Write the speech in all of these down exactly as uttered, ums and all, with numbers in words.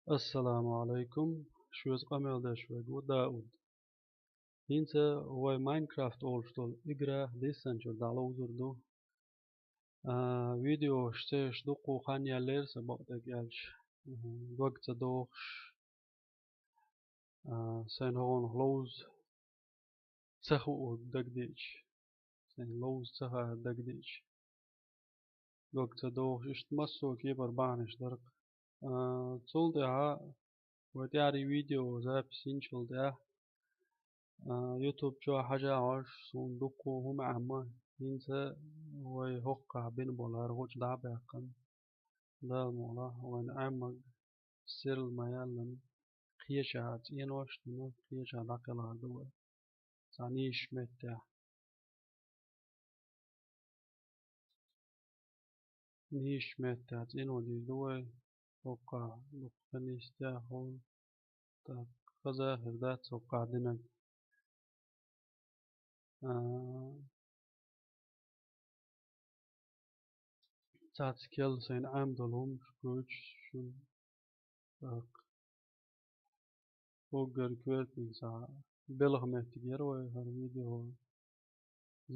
Ассаламу алайкум. Шуьца къамел деш верг ву Дауд. ХӀинца вай Майнкрафт олуш долу игра диссанчуьра дӀаловзур ду. А, видеош ца еш дуккха хан яьллера сан, бакъдерг аьлча. Мгм. Дог ца дохуш, а, сайн хӀокхунах ловза ца хуу дагадеъча, сайн ловза ца хаа дагадеъча, дог ца дохуш, иштта массо а кепара бахьанаш дара-кх. А, цул тӀаьхьа вай тӀаьхьарий видео запись йинчул тӀаьхьа, а, YouTube чохь хьажа Ӏаш, суна дуккха хӀума Ӏемма, хӀинца вай хӀокхахь бина болу хӀара гучу дӀа а баьккхина. Дала мукъалахь, вайна Ӏеммаг серла ма-яллина, кхечахьа цӀенош а дина, кхечахьа дӀакхелхар ду вай. Цхьа нийсачу меттехь. Нийсачу меттехь цӀено дийр ду вай. ХӀокхахь дуккха нийса тӀехь хуьлу. Так, хаза а хир дац хӀокхахь динарг. А, цхьацца керла сайна Ӏемдолу хӀуманаш гойтуш шуна. Так. Уггар коьртаниг цхьа белхан меттиг яра вай хӀара видео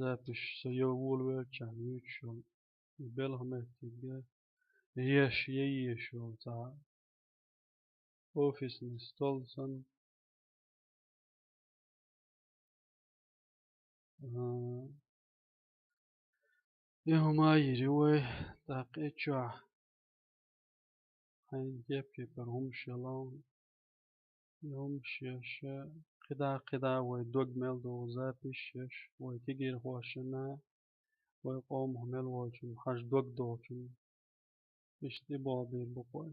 запись со йо волавелчахьана юьйцуш йолу. И белхан меттиг я, еш, я еш йолу цхьа офисный стол санна. А, и хӀума а йийр ю вай, тӀаккха и чохь хьайна кеп-кепара хӀумаш ялахь. И хӀумаш еш, кхидӀа-кхидӀа вай дог мел догӀу запись еш, вай кегийрхошна, вай къомах мел волчунна, хьажа дог догӀучунна. Иштта и боху бийр бу-кх вай.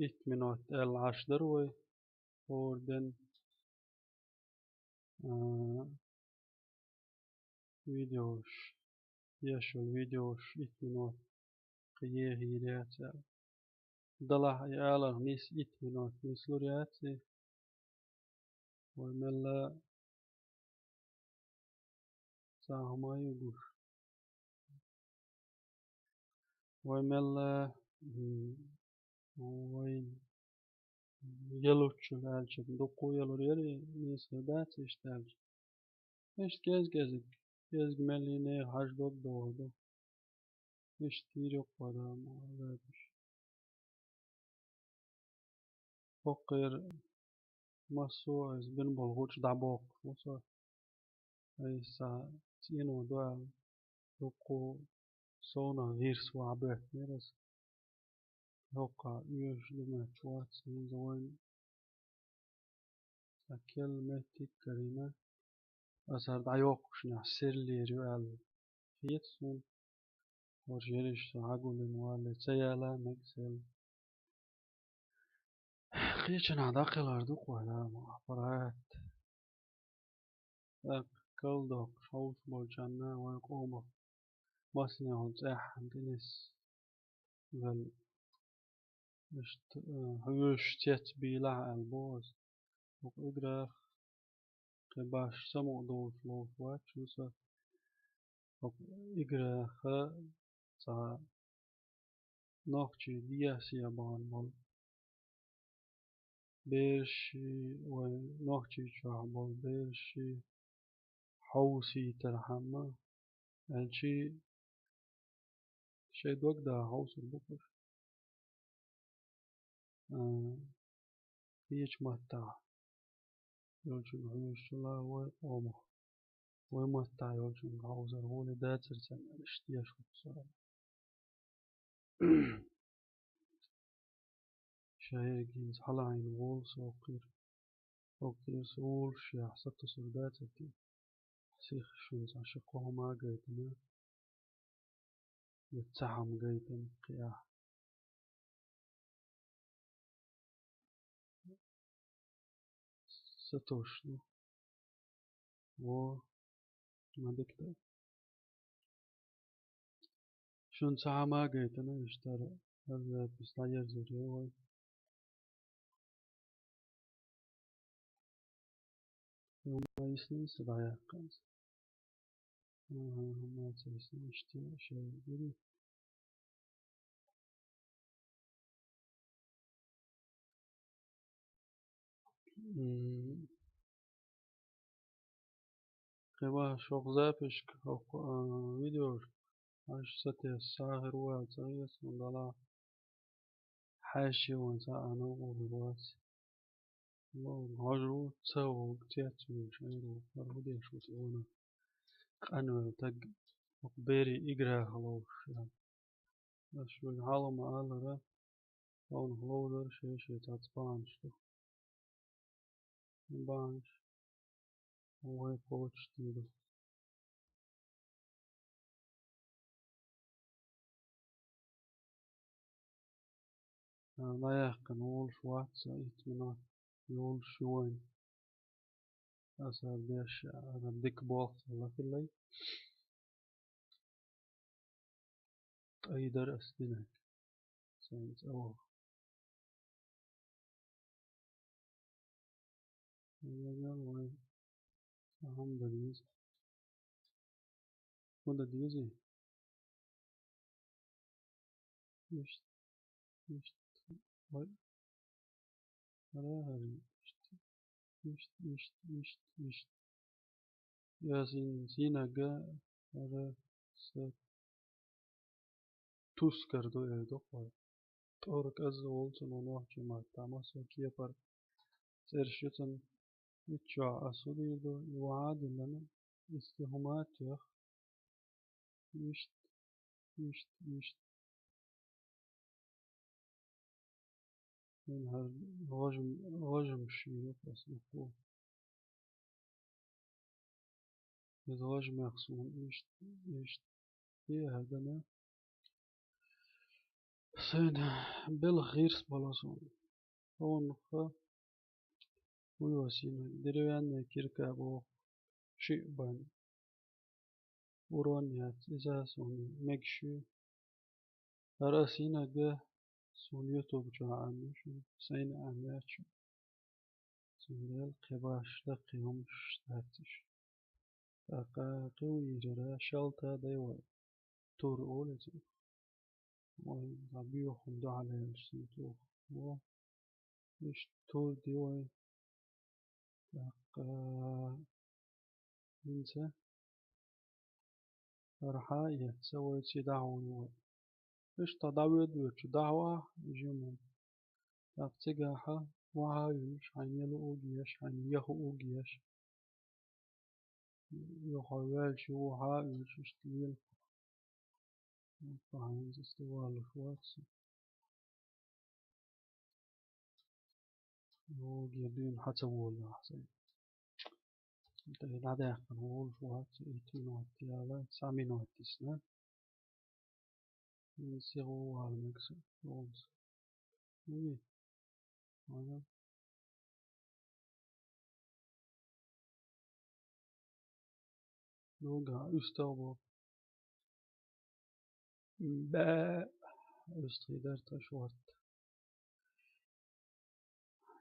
Итт минот аьлла Ӏаш дара вай. ХӀора ден, а, видеош, еш йолу видеош итт минот кхин еха йийр яц аьлла. Делахь и аларх нис итт минот нислур яц и. Вай мелла цхьа хӀума ю гуш. Вай мелла, м, вайн ялуччул аьлча, дуккха ялур яра, нийса хир дац иштта аьлча. Иштта кӀезиг-кӀезиг, кӀезиг меллина хьажа дог догӀур ду. Иштта йийр ю-кх вай, Дала мукъалахь, запись. ХӀокхуьра массо а иза бина болу гучу дӀабоккхуш ву со. Айса цӀено ду аьлла, дуккха совнах гӀирс вахьа боьттинера аса. ХӀокхахь оьшуш ду моьттуш вац хӀинца вайна. Цхьа керла меттиг карийна. Аса хӀара дӀайоккхушнехь серла йийр ю аьлла хета суна. ХӀорш ерриш со хьагулйина валле, ца яла мега сел. Кхечанхьа дӀакхелхар ду-кх вай, Дала мукъалахь, паргӀат. ТӀаккха карладоккхуш хьовсуш болчарна вайн къомах массанехула цӀеххьана тӀенисвелла. Иштта, э, хьоьжуш цец бийлахь аьлла боху аса. ХӀокху играх кхин баш самукъадолуш ловш вац шуна со. ХӀокху играха цхьа нохчий дехьа-сехьа бахана болу бераши, вай Нохчийчохь болу бераши хьовсийтархьама, аьлчи шайн дог даха хьовсур бу-кх уьш. А, кхечу маттахь йолчунна хьоьжучул а вай къомах, вай маттахь йолчунна хьовзар гӀоле дацара царна аьлла, иштта деш ву со. Ша ерриг хӀинца хьалаайна волу со хӀокхуьра. ХӀокхуьра со волуш яхь сатосур дацара те? Сиха шуна цхьа ши кхо хӀума а гайтина, я цхьа хӀума гайтина кхиахь. Сатосуш ду. Во, ма дика ду. Шуна цхьа хӀума а гайтина, иштта хӀара запись дӀаерзор ю вай. ХӀума йисна аса дӀаяккха аса. Ага, хӀума ца йисна, иштта шайн гури. М, кхин бахьа шух записька хӀокху, а, видеош, аш сатесса сагӀа хир ву аьлла ца хета, хӀунда аьлча хьаьший ван цхьа а новкъа хир вац. Ло, хьожа ву, ца вогӀу, цец вуьйш, айру, хӀара хӀу деш ву цӀена. Къанвелла таг, хӀокху берийн играха ловш, аьлла. Ас шуьга хьалха ма-аллара, хьуна ловзар шай-шай цхьацца бахьанаш ду. Бахьанаш вай кхочушдийр ду. А, дӀаяьккхина волуш вац со, итт минот йолуш ю вайн. Аса деш, аса дика болх хилла хиллай. ТӀай дара ас динарг. Сайн цӀа ваха. Вай, цхьа хӀума дан деза. ХӀун дан дезий? Иштта, иштта, вай. ХӀара, хӀара, иштта, иштта, иштта, иштта, иштта. Я син-, синагга, хӀара, са тускар ду эр ду-кх вай. ТӀорг аза волу цунах нохчийн маттахь, массо а кепара цӀераш ю цунна. Итт чохь ас хӀун дийр ду, и вахьа а диллина, иза хӀума а тоьхна. Иштта, иштта, иштта. Вайн хӀара гӀожам-, гӀожамаш йира ас укхо. Иза гӀожамех суна иштта, иштта. Э, хӀара гана. Сайна белхан гӀирс бало суна. Хьуна ха вуй васина, деревянная кирка боху, шиъ бан. Урон яц, иза суна мегаш ю. ХӀара синагга суна YouTube чохь Ӏамош ю, сайна Ӏамош ю. Цундела кхин баш даккхий хӀумаш дац уьш. ТӀаккха кхин ву йижара шалта дай вай. Тур олу иза. Вай, дӀа боьху хӀума дуьхьал яьлча синтуха. Во. Иштта тур ди вай. ТӀаккха хӀинца хӀара хьа а эцна, вай ци дӀахьуна вай. Иштта дӀавоьду-воьду дӀахьа вахьа, жима. ТӀаккха цигахь вахьа а вуьйлуш, хьайна яла угу еш, хьайна яха угу еш. Юха ваьлча вахьа а вуьйлуш, иштта лела. Бахьанца иштта валлуш вац со. ЙогӀе дуьйна хьан ца волу ахь сайн. ТӀе дӀадаьккхина волуш вац, итт минот яла, цхьа минот йисна. Сихо вала мега со, волуш. Уй. Ага. Нога, уьстагӀ бо. Баа! УьстагӀий дара тхан шорта.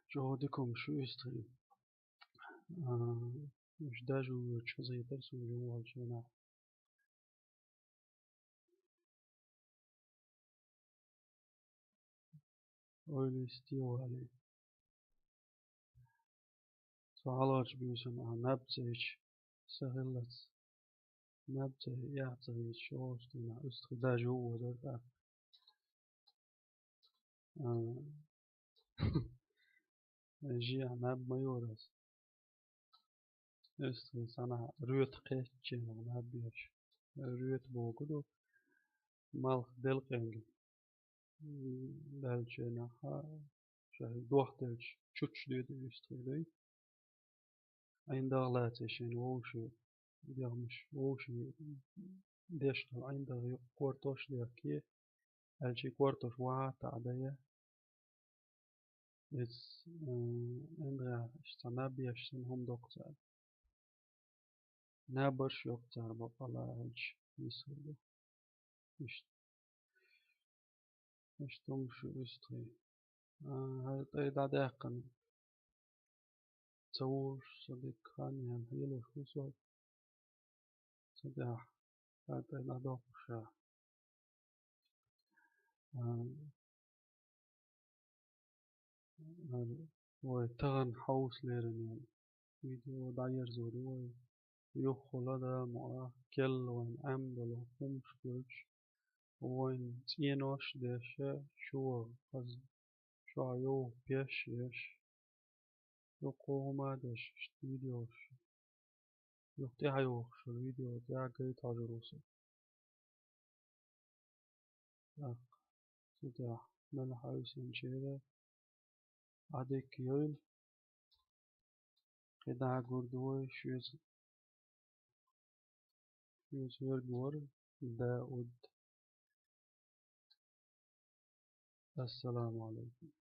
ЧӀогӀа дика хӀума шу уьстагӀий. А, уьш дажу йоцуш хазахетара суна жима волчу хенахь. Ойла йисте валий. Со хьалхарчу буьйсанна ахь наб ца йича, са хиллалц наб ца йича, эхь ца йича, шолгӀачу дийнахь уьстагӀий дажу а ву дара тӀаккха. А, жиъ наб ма йора ас. УьстагӀий санна роьта кхечченах наб еш. Роьта бохург ду, малх делкъенга даьллачу хенахь, ша дохделча чучча доьду уьстагӀий дуй. ӀиндагӀ лаций шайна вовшийн дегӀмаш, вовшийн деш долу ӀиндагӀ юкъа кортош а дехке, аьлча и кортош вахьа а таӀа дайа. Иза, м, ӀиндагӀехь иштта наб еш санна хӀума доккху цара. Наб еш йоккху цара бакъалла аьлча, йисур ду. Иштта. Иштта хӀума шу уьстагӀий. А, хӀара тӀе дӀадаьккхина. Ца вуьйлуш со дика хан яьлла хьелош ву со. Цу тӀехь хӀара тӀе дӀадоккхуш а. А, хӀара Вай тахана хьовса лерина йола видео дӀаерзор ю вай. Юха хӀума да ма а, керла вайна Ӏембала хӀумаш хилча, вайна цӀенош а деш, шу ваха хаза, шух йовха пеш а еш, юха хӀума а деш, иштта видеош. Юха тӀехьа йохуш йолу видео тӀехь гайта хьожур ву со. ТӀаккха цу тӀехь мел хьаьвсинчеран Ӏадика йойла. КхидӀа гур ду вай, шуьца, шуьца верг вара Дауд. Ассаламу Ӏалайкум.